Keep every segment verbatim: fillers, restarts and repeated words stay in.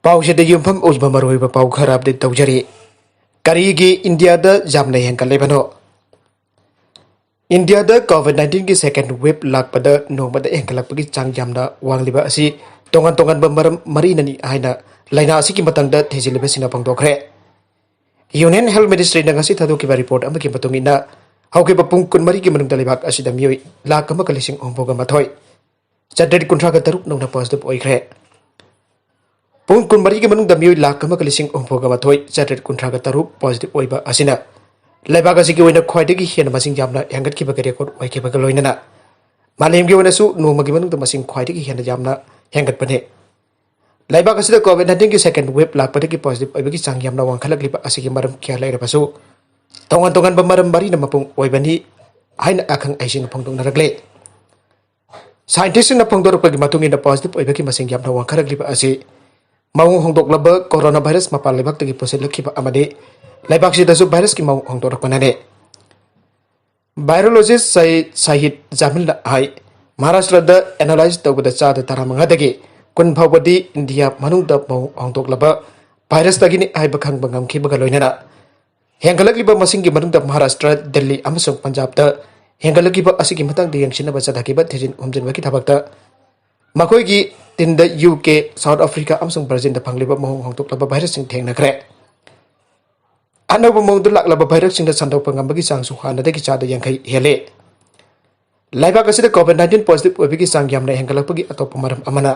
ꯄꯥꯎꯁꯤꯗ ꯌꯨꯝꯐꯝ ꯑꯣꯏꯕ ꯃꯔꯨꯑꯣꯏꯕ ꯄꯥꯎ ꯈꯔ ꯑꯞꯗꯦꯠ ꯇꯧꯖꯔꯤ꯫ ꯀꯔꯤꯒꯤ ꯏꯟꯗꯤꯌꯥꯗ ꯌꯥꯝꯅ ꯍꯦꯟꯒꯠꯂꯤꯕꯅꯣ? ꯏꯟꯗꯤꯌꯥꯗ ꯀꯣꯚꯤꯗ ꯅꯥꯏꯟꯇꯤꯟꯒꯤ ꯁꯦꯀꯦꯟ ꯋꯦꯕ ꯂꯥꯛꯄꯗ ꯅꯣꯡꯃꯗ ꯍꯦꯟꯒꯠꯂꯛꯄꯒꯤ ꯆꯥꯡ ꯌꯥꯝꯅ ꯋꯥꯡꯂꯤꯕ ꯑꯁꯤ ꯇꯣꯉꯥꯟ ꯇꯣꯉꯥꯟꯕ ꯃꯔꯝ ꯃꯔꯤꯅꯅꯤ ꯍꯥꯏꯅ ꯂꯥꯏꯅꯥ ꯑꯁꯤꯒꯤ ꯃꯇꯥꯡꯗ ꯊꯤꯖꯤꯜꯂꯤꯕꯁꯤꯡꯅ ꯐꯣꯡꯗꯣꯛꯈ꯭ꯔꯦ꯫ ꯌꯨꯅꯤꯌꯟ ꯍꯦꯜꯊ ꯃꯤꯅꯤꯁꯇ꯭ꯔꯤꯅ ꯉꯁꯤ ꯊꯥꯗꯣꯛꯈꯤꯕ ꯔꯤꯄꯣꯔꯠ ꯑꯃꯒꯤ ꯃꯇꯨꯡ ꯏꯟꯅ, ꯍꯧꯈꯤꯕ ꯄꯨꯡ ꯀꯨꯟꯃꯔꯤꯒꯤ ꯃꯅꯨꯡꯗ ꯂꯩꯕꯥꯛ ꯑꯁꯤꯗ ꯃꯤꯑꯣꯏ ꯂꯥꯈ ꯑꯃꯒ ꯂꯤꯁꯤꯡ ꯍꯨꯝꯐꯨꯒ ꯃꯥꯊꯣꯏ, ꯆꯥꯇ꯭ꯔꯦꯠ ꯀꯨꯟꯊ꯭ꯔꯥꯒ ꯇꯔꯨꯛ ꯅꯧꯅ ꯄꯣꯖꯤꯇꯤꯚ ꯑꯣꯏꯈ꯭ꯔꯦ꯫ ꯄꯨꯡ ꯀꯨꯟꯃꯔꯤꯒꯤ ꯃꯅꯨꯡꯗ ꯃꯤꯑꯣꯏ ꯂꯥꯈ ꯑꯃꯒ ꯂꯤꯁꯤꯡ ꯍꯨꯝꯐꯨꯒ ꯃꯥꯊꯣꯏ, ꯆꯥꯇ꯭ꯔꯦꯠ ꯀꯨꯟꯊ꯭ꯔꯥꯒ ꯇꯔꯨꯛ ꯄꯣꯖꯤꯇꯤꯚ ꯑꯣꯏꯕ ꯑꯁꯤꯅ ꯂꯩꯕꯥꯛ ꯑꯁꯤꯒꯤ ꯑꯣꯏꯅ ꯈ꯭ꯋꯥꯏꯗꯒꯤ ꯍꯦꯟꯅ ꯃꯁꯤꯡ ꯌꯥꯝꯅ ꯍꯦꯟꯒꯠꯈꯤꯕꯒ ꯔꯦꯀꯣꯔꯗ ꯑꯣꯏꯈꯤꯕꯒ ꯂꯣꯏꯅꯅ ꯃꯥꯂꯦꯝꯒꯤ ꯑꯣꯏꯅꯁꯨ ꯅꯣꯡꯃꯒꯤ ꯃꯅꯨꯡꯗ ꯃꯁꯤꯡ ꯈ꯭ꯋꯥꯏꯗꯒꯤ ꯍꯦꯟꯅ ꯌꯥꯝꯅ ꯍꯦꯟꯒꯠꯄꯅꯤ꯫ ꯂꯩꯕꯥꯛ ꯑꯁꯤꯗ ꯀꯣꯚꯤꯗ ꯅꯥꯏꯟꯇꯤꯟꯒꯤ ꯁꯦꯀꯦꯟ ꯋꯦꯕ ꯂꯥꯛꯄꯗꯒꯤ ꯄꯣꯖꯤꯇꯤꯚ ꯑꯣꯏꯕꯒꯤ ꯆꯥꯡ ꯌꯥꯝꯅ ꯋꯥꯡꯈꯠꯂꯛꯂꯤꯕ ꯑꯁꯤꯒꯤ ꯃꯔꯝ ꯀꯌꯥ ꯂꯩꯔꯕꯁꯨ, ꯇꯣꯉꯥꯟ ꯇꯣꯉꯥꯟꯕ ꯃꯔꯝ ꯃꯔꯤꯅ ꯃꯄꯨꯡ ꯑꯣꯏꯕꯅꯤ ꯍꯥꯏꯅ ꯑꯈꯪ ꯑꯍꯩꯁꯤꯡꯅ ꯐꯣꯡꯗꯣꯛꯅꯔꯛꯂꯦ꯫ ꯁꯥꯏꯟꯇꯤꯁꯁꯤꯡꯅ ꯐꯣꯡꯗꯣꯔꯛꯄꯒꯤ ꯃꯇꯨꯡ ꯏꯟꯅ, ꯄꯣꯖꯤꯇꯤꯚ ꯑꯣꯏꯕꯒꯤ ꯃꯁꯤꯡ ꯌꯥꯝꯅ ꯋꯥꯡꯈꯠꯂꯛꯂꯤꯕ ꯑꯁꯤ ꯃꯑꯣꯡ ꯍꯣꯡꯗꯣꯛꯂꯕ ꯀꯣꯔꯣꯅꯥ ꯚꯥꯏꯔꯁ ꯃꯄꯥꯟ ꯂꯩꯕꯥꯛꯇꯒꯤ ꯄꯨꯁꯤꯜꯂꯛꯈꯤꯕ ꯑꯃꯗꯤ ꯂꯩꯕꯥꯛꯁꯤꯗꯁꯨ ꯚꯥꯏꯔꯁꯀꯤ ꯃꯑꯣꯡ ꯍꯣꯡꯗꯣꯔꯛꯄꯅꯅꯤ꯫ ꯚꯥꯏꯔꯣꯂꯣꯖꯤꯁ ꯁꯌꯤꯗ ꯁꯥꯍꯤꯗ ꯖꯥꯃꯤꯜꯅ ꯍꯥꯏ, ꯃꯍꯥꯔꯥꯁꯇ꯭ꯔꯗ ꯑꯦꯅꯥꯂꯥꯏꯖ ꯇꯧꯕꯗ ꯆꯥꯗ ꯇꯔꯥꯃꯉꯥꯗꯒꯤ ꯀꯨꯟ ꯐꯥꯎꯕꯗꯤ ꯏꯟꯗꯤꯌꯥ ꯃꯅꯨꯡꯗ ꯃꯑꯣꯡ ꯍꯣꯡꯗꯣꯛꯂꯕ ꯚꯥꯏꯔꯁꯇꯒꯤꯅꯤ ꯍꯥꯏꯕ ꯈꯪꯕ ꯉꯝꯈꯤꯕꯒ ꯂꯣꯏꯅꯅ, ꯍꯦꯟꯒꯠꯂꯛꯂꯤꯕ ꯃꯁꯤꯡꯒꯤ ꯃꯅꯨꯡꯗ ꯃꯍꯥꯔꯥꯁꯇ꯭ꯔ, ꯗꯤꯜꯂꯤ ꯑꯃꯁꯨꯡ ꯄꯟꯖꯥꯕꯇ ꯍꯦꯟꯒꯠꯂꯛꯂꯤꯕ ꯑꯁꯤꯒꯤ ꯃꯇꯥꯡꯗ ꯌꯦꯡꯁꯤꯟꯅꯕ ꯆꯠꯊꯈꯤꯕ ꯊꯤꯖꯤꯟ ꯍꯨꯝꯖꯤꯟꯕꯒꯤ ꯊꯕꯛꯇ ꯃꯈꯣꯏꯒꯤ ꯇꯤꯝꯗ ꯌꯨ ꯀꯦ, ꯁꯥꯎꯠ ꯑꯐ꯭ꯔꯤꯀꯥ ꯑꯃꯁꯨꯡ ꯕ꯭ꯔꯥꯖꯤꯜꯗ ꯐꯪꯂꯤꯕ ꯃꯑꯣꯡ ꯍꯣꯡꯗꯣꯛꯂꯕ ꯚꯥꯏꯔꯁꯁꯤꯡ ꯊꯦꯡꯅꯈ꯭ꯔꯦ꯫ ꯑꯅꯧꯕ ꯃꯑꯣꯡꯗ ꯂꯥꯛꯂꯕ ꯚꯥꯏꯔꯁꯁꯤꯡꯗ ꯁꯟꯗꯣꯛꯄ ꯉꯝꯕꯒꯤ ꯆꯥꯡꯁꯨ ꯍꯥꯟꯅꯗꯒꯤ ꯆꯥꯗ ꯌꯥꯡꯈꯩ ꯍꯦꯜꯂꯦ꯫ ꯂꯩꯕꯥꯛ ꯑꯁꯤꯗ ꯀꯣꯚꯤꯗ ꯅꯥꯏꯟꯇꯤꯟ ꯄꯣꯖꯤꯇꯤꯚ ꯑꯣꯏꯕꯒꯤ ꯆꯥꯡ ꯌꯥꯝꯅ ꯍꯦꯟꯒꯠꯂꯛꯄꯒꯤ ꯑꯇꯣꯞꯄ ꯃꯔꯝ ꯑꯃꯅ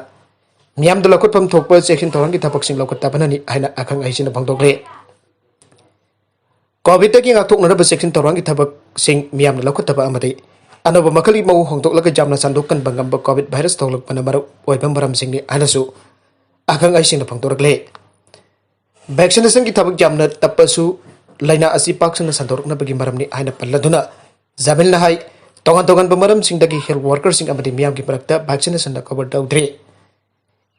ꯃꯤꯌꯥꯝꯗ ꯂꯧꯈꯠꯐꯝ ꯊꯣꯛꯄ ꯆꯦꯛꯁꯤꯟ ꯊꯧꯔꯥꯡꯒꯤ ꯊꯕꯛꯁꯤꯡ ꯂꯧꯈꯠꯇꯕꯅꯅꯤ ꯍꯥꯏꯅ ꯑꯈꯪ ꯑꯍꯩꯁꯤꯡꯅ ꯐꯣꯡꯗꯣꯛꯂꯤ꯫ ꯀꯣꯚꯤꯗꯇꯒꯤ ꯉꯥꯛꯊꯣꯛꯅꯅꯕ ꯆꯦꯛꯁꯤꯟ ꯊꯧꯔꯥꯡꯒꯤ ꯊꯕꯛꯁꯤꯡ ꯃꯤꯌꯥꯝꯅ ꯂꯧꯈꯠꯇꯕ ꯑꯃꯗꯤ ꯑꯅꯧꯕ ꯃꯈꯜꯒꯤ ꯃꯑꯣꯡ ꯍꯣꯡꯗꯣꯛꯂꯒ ꯌꯥꯝꯅ ꯁꯟꯗꯣꯛ ꯀꯟꯕ ꯉꯝꯕ ꯀꯣꯚꯤꯗ ꯚꯥꯏꯔꯁ ꯊꯣꯛꯂꯛꯄꯅ ꯃꯔꯝ ꯑꯣꯏꯕ ꯃꯔꯝꯁꯤꯡꯅꯤ ꯍꯥꯏꯅꯁꯨ ꯑꯈꯪ ꯑꯍꯩꯁꯤꯡꯅ ꯐꯣꯡꯗꯣꯔꯛꯂꯤ꯫ ꯚꯦꯛꯁꯤꯅꯦꯁꯟꯒꯤ ꯊꯕꯛ ꯌꯥꯝꯅ ꯇꯞꯄꯁꯨ ꯂꯥꯏꯅꯥ ꯑꯁꯤ ꯄꯥꯛ ꯁꯟꯅ ꯁꯟꯗꯣꯔꯛꯅꯕꯒꯤ ꯃꯔꯝꯅꯤ ꯍꯥꯏꯅ ꯄꯜꯂꯗꯨꯅ, ꯖꯥꯃꯤꯜꯅ ꯍꯥꯏ, ꯇꯣꯉꯥꯟ ꯇꯣꯉꯥꯟꯕ ꯃꯔꯝꯁꯤꯡꯗꯒꯤ ꯍꯦꯜꯊ ꯋꯥꯔꯀꯔꯁꯤꯡ ꯑꯃꯗꯤ ꯃꯤꯌꯥꯝꯒꯤ ꯃꯔꯛꯇ ꯚꯦꯛꯁꯤꯅꯦꯁꯟꯅ ꯀꯣꯚꯔ ꯇꯧꯗ꯭ꯔꯤ꯫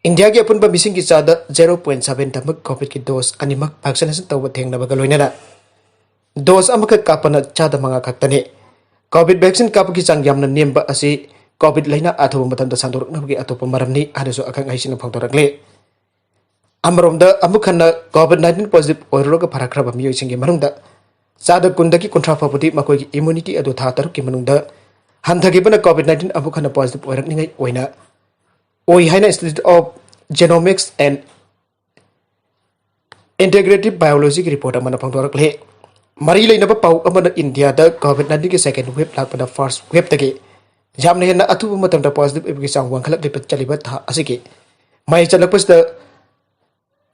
ꯏꯟꯗꯤꯌꯥꯒꯤ ꯑꯄꯨꯟꯕ ꯃꯤꯁꯤꯡꯒꯤ ꯆꯥꯗ ꯖꯦꯔꯣ ꯄꯣꯏꯟꯠ ꯁꯚꯦꯟ ꯇꯃꯛ ꯀꯣꯚꯤꯗꯀꯤ ꯗꯣꯁ ꯑꯅꯤꯃꯛ ꯚꯦꯛꯁꯤꯅꯦꯁꯟ ꯇꯧꯕ ꯊꯦꯡꯅꯕꯒ ꯂꯣꯏꯅꯅ, ꯗꯣꯁ ꯑꯃꯈꯛ ꯀꯥꯞꯄꯅ ꯆꯥꯗ ꯃꯉꯥ ꯈꯛꯇꯅꯤ꯫ ꯀꯣꯚꯤꯗ ꯚꯦꯛꯁꯤꯟ ꯀꯥꯞꯄꯒꯤ ꯆꯥꯡ ꯌꯥꯝꯅ ꯅꯦꯝꯕ ꯑꯁꯤ ꯀꯣꯚꯤꯗ ꯂꯥꯏꯅꯥ ꯑꯊꯨꯕ ꯃꯇꯝꯗ ꯁꯟꯗꯣꯔꯛꯅꯕꯒꯤ ꯑꯇꯣꯞꯄ ꯃꯔꯝꯅꯤ ꯍꯥꯏꯅꯁꯨ ꯑꯈꯪ ꯑꯍꯩꯁꯤꯡꯅ ꯐꯣꯡꯗꯣꯔꯛꯂꯤ꯫ ꯑꯃꯔꯣꯝꯗ, ꯑꯃꯨꯛ ꯍꯟꯅ COVID nineteen positive ꯑꯣꯏꯔꯨꯔꯒ ꯐꯔꯛꯈ꯭ꯔꯕ ꯃꯤꯑꯣꯏꯁꯤꯡꯒꯤ ꯃꯅꯨꯡꯗ ꯆꯥꯗ ꯀꯨꯟꯗꯒꯤ ꯀꯨꯟꯊ꯭ꯔꯥ ꯐꯥꯎꯕꯗꯤ ꯃꯈꯣꯏꯒꯤ immunity ꯑꯗꯨ ꯊꯥ ꯇꯔꯨꯛꯀꯤ ꯃꯅꯨꯡꯗ ꯍꯟꯊꯈꯤꯕꯅ COVID nineteen ꯑꯃꯨꯛ ꯍꯟꯅ positive ꯑꯣꯏꯔꯛꯅꯤꯡꯉꯥꯏ ꯑꯣꯏꯅ ꯑꯣꯏ ꯍꯥꯏꯅ Institute of Genomics and Integrative Biologyꯒꯤ report ꯑꯃꯅ ꯐꯣꯡꯗꯣꯔꯛꯂꯤ꯫ ꯃꯔꯤ ꯂꯩꯅꯕ ꯄꯥꯎ ꯑꯃꯅ ꯏꯟꯗꯤꯌꯥꯗ COVID nineteenꯒꯤ second wave ꯂꯥꯛꯄꯗ first waveꯇꯒꯤ ꯌꯥꯝꯅ ꯍꯦꯟꯅ ꯑꯊꯨꯕ ꯃꯇꯝꯗ positive ꯑꯣꯏꯕꯒꯤ ꯆꯥꯡ ꯋꯥꯡꯈꯠꯂꯛꯂꯤꯕ ꯆꯠꯂꯤꯕ ꯊꯥ ꯑꯁꯤꯒꯤ ꯃꯍꯩ ꯆꯠꯂꯛꯄꯁꯤꯗ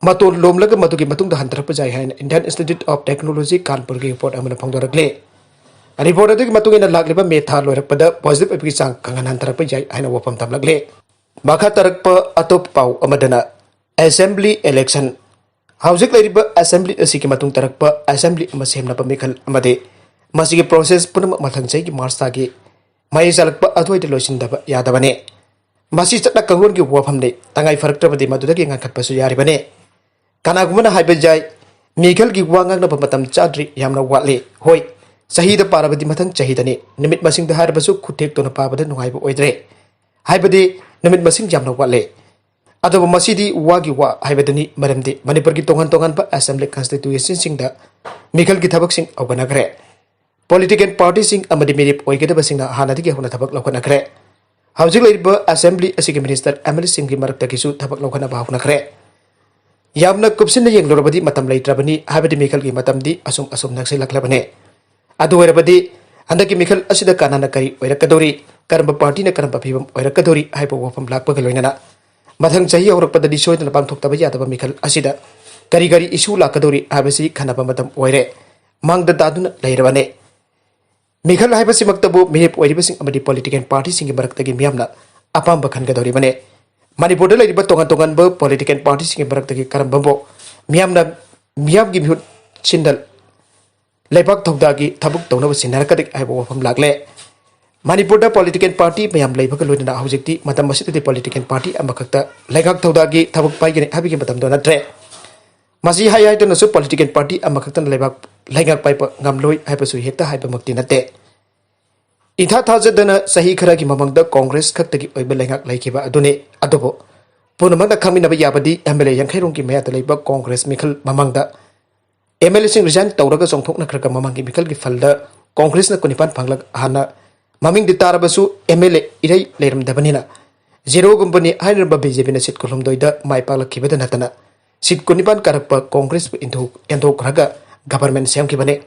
ꯃꯇꯣꯟ ꯂꯣꯝꯂꯒ ꯃꯗꯨꯒꯤ ꯃꯇꯨꯡꯗ ꯍꯟꯊꯔꯛꯄ ꯌꯥꯏ ꯍꯥꯏꯅ Indian Institute of Technology ꯀꯥꯟꯄꯨꯔꯒꯤ report ꯑꯃꯅ ꯐꯣꯡꯗꯣꯔꯛꯂꯤ꯫ Report ꯑꯗꯨꯒꯤ ꯃꯇꯨꯡ ꯏꯟꯅ ꯂꯥꯛꯂꯤꯕ ꯃꯦ ꯊꯥ ꯂꯣꯏꯔꯛꯄꯗ positive ꯑꯣꯏꯕꯒꯤ ꯆꯥꯡ ꯀꯥꯡꯍꯟ ꯍꯟꯊꯔꯛꯄ ꯌꯥꯏ ꯍꯥꯏꯅ ꯋꯥꯐꯝ ꯊꯝꯂꯛꯂꯤ꯫ ꯃꯈꯥ ꯇꯥꯔꯛꯄ ꯑꯇꯣꯞꯄ ꯄꯥꯎ ꯑꯃꯗꯅ assembly election, ꯍꯧꯖꯤꯛ ꯂꯩꯔꯤꯕ assembly ꯑꯁꯤꯒꯤ ꯃꯇꯨꯡ ꯇꯥꯔꯛꯄ assembly ꯑꯃ ꯁꯦꯝꯅꯕ ꯃꯤꯈꯜ ꯑꯃꯗꯤ ꯃꯁꯤꯒꯤ process ꯄꯨꯝꯅꯃꯛ ꯃꯊꯪ ꯆꯍꯤꯒꯤ March ꯊꯥꯒꯤ ꯃꯍꯩ ꯆꯥꯜꯂꯛꯄ ꯑꯗꯨꯋꯥꯏꯗ ꯂꯣꯏꯁꯤꯟꯗꯕ ꯌꯥꯗꯕꯅꯤ꯫ ꯃꯁꯤ ꯆꯠꯅ ꯀꯥꯡꯂꯣꯟꯒꯤ ꯋꯥꯐꯝꯅꯤ, ꯇꯉꯥꯏ ꯐꯔꯛꯇ꯭ꯔꯕꯗꯤ ꯃꯗꯨꯗꯒꯤ ꯉꯟꯈꯠꯄꯁꯨ ꯌꯥꯔꯤꯕꯅꯤ꯫ ꯀꯅꯥꯒꯨꯝꯕꯅ ꯍꯥꯏꯕ ꯌꯥꯏ, ꯃꯤꯈꯜꯒꯤ ꯋꯥ ꯉꯥꯡꯅꯕ ꯃꯇꯝ ꯆꯥꯗ꯭ꯔꯤ, ꯌꯥꯝꯅ ꯋꯥꯠꯂꯤ꯫ ꯍꯣꯏ, ꯆꯍꯤꯗ ꯄꯥꯔꯕꯗꯤ ꯃꯊꯪ ꯆꯍꯤꯗꯅꯤ꯫ ꯅꯨꯃꯤꯠ ꯃꯁꯤꯡꯗ ꯍꯥꯏꯔꯕꯁꯨ ꯈꯨꯠ ꯊꯦꯛꯇꯨꯅ ꯄꯥꯕꯗ ꯅꯨꯡꯉꯥꯏꯕ ꯑꯣꯏꯗ꯭ꯔꯦ꯫ ꯍꯥꯏꯕꯗꯤ ꯅꯨꯃꯤꯠ ꯃꯁꯤꯡ ꯌꯥꯝꯅ ꯋꯥꯠꯂꯤ꯫ ꯑꯗꯨꯕꯨ ꯃꯁꯤꯗꯤ ꯋꯥꯒꯤ ꯋꯥ ꯍꯥꯏꯕꯗꯨꯅꯤ, ꯃꯔꯝꯗꯤ ꯃꯅꯤꯄꯨꯔꯒꯤ ꯇꯣꯉꯥꯟ ꯇꯣꯉꯥꯟꯕ assembly constituencyꯁꯤꯡꯗ ꯃꯤꯈꯜꯒꯤ ꯊꯕꯛꯁꯤꯡ ꯍꯧꯒꯠꯅꯈ꯭ꯔꯦ꯫ Political partyꯁꯤꯡ ꯑꯃꯗꯤ ꯃꯤꯔꯦꯞ ꯑꯣꯏꯒꯗꯕꯁꯤꯡꯅ ꯍꯥꯟꯅꯗꯒꯤ ꯍꯧꯅ ꯊꯕꯛ ꯂꯧꯈꯠꯅꯈ꯭ꯔꯦ꯫ ꯍꯧꯖꯤꯛ ꯂꯩꯔꯤꯕ assembly ꯑꯁꯤꯒꯤ minister MLAꯁꯤꯡꯒꯤ ꯃꯔꯛꯇꯒꯤꯁꯨ ꯊꯕꯛ ꯂꯧꯈꯠꯅꯕ ꯍꯧꯅꯈ꯭ꯔꯦ꯫ ꯌꯥꯝꯅ ꯀꯨꯞꯁꯤꯟꯅ ꯌꯦꯡꯂꯨꯔꯕꯗꯤ ꯃꯇꯝ ꯂꯩꯇ꯭ꯔꯕꯅꯤ, ꯍꯥꯏꯕꯗꯤ ꯃꯤꯈꯜꯒꯤ ꯃꯇꯝꯗꯤ ꯑꯁꯨꯝ ꯑꯁꯨꯝ ꯅꯛꯁꯤꯜꯂꯛꯂꯕꯅꯤ꯫ ꯑꯗꯨ ꯑꯣꯏꯔꯕꯗꯤ ꯍꯟꯗꯛꯀꯤ ꯃꯤꯈꯜ ꯑꯁꯤꯗ ꯀꯅꯥꯅ ꯀꯔꯤ ꯑꯣꯏꯔꯛꯀꯗꯧꯔꯤ, ꯀꯔꯝꯕ partyꯅ ꯀꯔꯝꯕ ꯐꯤꯕꯝ ꯑꯣꯏꯔꯛꯀꯗꯧꯔꯤ ꯍꯥꯏꯕ ꯋꯥꯐꯝ ꯂꯥꯛꯄꯒ ꯂꯣꯏꯅꯅ ꯃꯊꯪ ꯆꯍꯤ ꯍꯧꯔꯛꯄꯗꯗꯤ ꯁꯣꯏꯗꯅ ꯄꯥꯡꯊꯣꯛꯇꯕ ꯌꯥꯗꯕ ꯃꯤꯈꯜ ꯑꯁꯤꯗ ꯀꯔꯤ ꯀꯔꯤ issue ꯂꯥꯛꯀꯗꯧꯔꯤ ꯍꯥꯏꯕꯁꯤ ꯈꯟꯅꯕ ꯃꯇꯝ ꯑꯣꯏꯔꯦ꯫ ꯃꯥꯡꯗ ꯇꯥꯗꯨꯅ ꯂꯩꯔꯕꯅꯤ꯫ ꯃꯤꯈꯜ ꯍꯥꯏꯕꯁꯤꯃꯛꯇꯕꯨ ꯃꯤꯔꯦꯞ ꯑꯣꯏꯔꯤꯕꯁꯤꯡ ꯑꯃꯗꯤ political partyꯁꯤꯡꯒꯤ ꯃꯔꯛꯇꯒꯤ ꯃꯤꯌꯥꯝꯅ ꯑꯄꯥꯝꯕ ꯈꯟꯒꯗꯧꯔꯤꯕꯅꯤ꯫ ꯃꯅꯤꯄꯨꯔꯗ ꯂꯩꯔꯤꯕ ꯇꯣꯉꯥꯟ ꯇꯣꯉꯥꯟꯕ political partyꯁꯤꯡꯒꯤ ꯃꯔꯛꯇꯒꯤ ꯀꯔꯝꯕꯕꯨ ꯃꯤꯌꯥꯝꯅ, ꯃꯤꯌꯥꯝꯒꯤ ꯃꯤꯍꯨꯠ ꯁꯤꯟꯗ ꯂꯩꯕꯥꯛ ꯊꯧꯗꯥꯒꯤ ꯊꯕꯛ ꯇꯧꯅꯕ ꯁꯤꯟꯅꯔꯛꯀꯗꯒꯦ ꯍꯥꯏꯕ ꯋꯥꯐꯝ ꯂꯥꯛꯂꯦ꯫ ꯃꯅꯤꯄꯨꯔꯗ political party ꯃꯌꯥꯝ ꯂꯩꯕꯒ ꯂꯣꯏꯅꯅ ꯍꯧꯖꯤꯛꯇꯤ ꯃꯇꯝ ꯑꯁꯤꯗꯗꯤ political party ꯑꯃꯈꯛꯇ ꯂꯩꯉꯥꯛ ꯊꯧꯗꯥꯒꯤ ꯊꯕꯛ ꯄꯥꯏꯒꯅꯤ ꯍꯥꯏꯕꯒꯤ ꯃꯇꯝꯗꯣ ꯅꯠꯇ꯭ꯔꯦ꯫ ꯃꯁꯤ ꯍꯥꯏ ꯍꯥꯏꯗꯨꯅꯁꯨ political party ꯑꯃꯈꯛꯇꯅ ꯂꯩꯕꯥꯛ ꯂꯩꯉꯥꯛ ꯄꯥꯏꯕ ꯉꯝꯂꯣꯏ ꯍꯥꯏꯕꯁꯨ ꯍꯦꯛꯇ ꯍꯥꯏꯕꯃꯛꯇꯤ ꯅꯠꯇꯦ꯫ ꯏꯊꯥ ꯊꯥꯖꯗꯅ ꯆꯍꯤ ꯈꯔꯒꯤ ꯃꯃꯥꯡꯗ Congress ꯈꯛꯇꯒꯤ ꯑꯣꯏꯕ ꯂꯩꯉꯥꯛ ꯂꯩꯈꯤꯕ ꯑꯗꯨꯅꯤ꯫ ꯑꯗꯨꯕꯨ ꯄꯨꯝꯅꯃꯛꯅ ꯈꯪꯃꯤꯟꯅꯕ ꯌꯥꯕꯗꯤ, ꯑꯦꯝ ꯑꯦꯜ ꯑꯦ ꯌꯥꯡꯈꯩ ꯔꯣꯝꯒꯤ ꯃꯌꯥꯗ ꯂꯩꯕ ꯀꯣꯡꯒ꯭ꯔꯦꯁ ꯃꯤꯈꯜ ꯃꯃꯥꯡꯗ ꯑꯦꯝ ꯑꯦꯜ ꯑꯦꯁꯤꯡ ꯔꯤꯖꯥꯏꯟ ꯇꯧꯔꯒ ꯆꯣꯡꯊꯣꯛꯅꯈ꯭ꯔꯒ, ꯃꯃꯥꯡꯒꯤ ꯃꯤꯈꯜꯒꯤ ꯐꯜꯗ ꯀꯣꯡꯒ꯭ꯔꯦꯁꯅ ꯀꯨꯟꯅꯤꯄꯥꯟ ꯐꯪꯂꯒ, ꯍꯥꯟꯅ ꯃꯃꯤꯡꯗꯤ ꯇꯥꯔꯕꯁꯨ ꯑꯦꯝ ꯑꯦꯜ ꯑꯦ ꯏꯔꯩ ꯂꯩꯔꯝꯗꯕꯅꯤꯅ ꯖꯦꯔꯣꯒꯨꯝꯕꯅꯤ ꯍꯥꯏꯔꯤꯕ ꯕꯤ ꯖꯦ ꯄꯤꯅ ꯁꯤꯠ ꯀꯨꯟꯍꯨꯝꯗꯣꯏꯗ ꯃꯥꯏ ꯄꯥꯛꯂꯛꯈꯤꯕꯗ ꯅꯠꯇꯅ, ꯁꯤꯠ ꯀꯨꯟꯅꯤꯄꯥꯟ ꯀꯥꯔꯛꯄ ꯀꯣꯡꯒ꯭ꯔꯦꯁꯄꯨ ꯏꯟꯊꯣꯛ-, ꯌꯦꯟꯊꯣꯛꯈ꯭ꯔꯒ ꯒꯚꯔꯟꯃꯦꯟꯠ ꯁꯦꯝꯈꯤꯕꯅꯤ꯫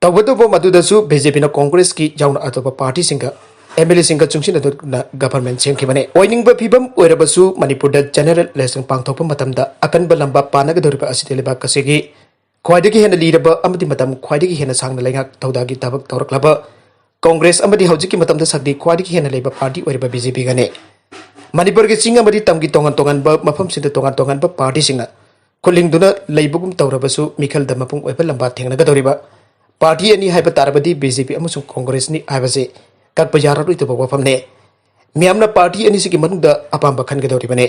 ꯇꯧꯕꯇꯕꯨ ꯃꯗꯨꯗꯁꯨ ꯕꯤ ꯖꯦ ꯄꯤꯅ ꯀꯣꯡꯒ꯭ꯔꯦꯁꯀꯤ ꯌꯥꯎꯅ ꯑꯇꯣꯞꯄ ꯄꯥꯔꯇꯤꯁꯤꯡꯒ ꯑꯦꯝ ꯑꯦꯜ ꯑꯦꯁꯤꯡꯒ ꯆꯨꯡꯁꯤꯟꯅꯗꯨꯅ ꯒꯚꯔꯟꯃꯦꯟꯠ ꯁꯦꯝꯈꯤꯕꯅꯤ꯫ ꯑꯣꯏꯅꯤꯡꯕ ꯐꯤꯕꯝ ꯑꯣꯏꯔꯕꯁꯨ, ꯃꯅꯤꯄꯨꯔꯗ ꯖꯦꯅꯔꯦꯜ ꯏꯂꯦꯛꯁꯟ ꯄꯥꯡꯊꯣꯛꯄ ꯃꯇꯝꯗ ꯑꯀꯟꯕ ꯂꯝꯕꯥ ꯄꯥꯟꯅꯒꯗꯧꯔꯤꯕ ꯑꯁꯤꯗꯤ ꯂꯩꯕꯥꯛ ꯑꯁꯤꯒꯤ ꯈ꯭ꯋꯥꯏꯗꯒꯤ ꯍꯦꯟꯅ ꯂꯤꯔꯕ ꯑꯃꯗꯤ ꯃꯇꯝ ꯈ꯭ꯋꯥꯏꯗꯒꯤ ꯍꯦꯟꯅ ꯁꯥꯡꯅ ꯂꯩꯉꯥꯛ ꯊꯧꯗꯥꯒꯤ ꯊꯕꯛ ꯇꯧꯔꯛꯂꯕ ꯀꯣꯡꯒ꯭ꯔꯦꯁ ꯑꯃꯗꯤ ꯍꯧꯖꯤꯛꯀꯤ ꯃꯇꯝꯗ ꯁꯛꯇꯤ ꯈ꯭ꯋꯥꯏꯗꯒꯤ ꯍꯦꯟꯅ ꯂꯩꯕ ꯄꯥꯔꯇꯤ ꯑꯣꯏꯔꯤꯕ ꯕꯤ ꯖꯦ ꯄꯤꯒꯅꯤ꯫ ꯃꯅꯤꯄꯨꯔꯒꯤ ꯆꯤꯡ ꯑꯃꯗꯤ ꯇꯝꯒꯤ ꯇꯣꯉꯥꯟ ꯇꯣꯉꯥꯟꯕ ꯃꯐꯝꯁꯤꯡꯗ ꯇꯣꯉꯥꯟ ꯇꯣꯉꯥꯟꯕ ꯄꯥꯔꯇꯤꯁꯤꯡꯅ ꯈꯨꯠꯂꯤꯡꯗꯨꯅ ꯂꯩꯕꯒꯨꯝ ꯇꯧꯔꯕꯁꯨ, ꯃꯤꯈꯜꯗ ꯃꯄꯨꯡ ꯑꯣꯏꯕ ꯂꯝꯕꯥ ꯊꯦꯡꯅꯒꯗꯧꯔꯤꯕ ꯄꯥꯔꯇꯤ ꯑꯅꯤ ꯍꯥꯏꯕ ꯇꯥꯔꯕꯗꯤ ꯕꯤ ꯖꯦ ꯄꯤ ꯑꯃꯁꯨꯡ ꯀꯣꯡꯒ꯭ꯔꯦꯁꯅꯤ ꯍꯥꯏꯕꯁꯤ ꯀꯛꯄ ꯌꯥꯔꯔꯣꯏꯗꯕ ꯋꯥꯐꯝꯅꯤ꯫ ꯃꯤꯌꯥꯝꯅ ꯄꯥꯔꯇꯤ ꯑꯅꯤꯁꯤꯒꯤ ꯃꯅꯨꯡꯗ ꯑꯄꯥꯝꯕ ꯈꯟꯒꯗꯧꯔꯤꯕꯅꯤ꯫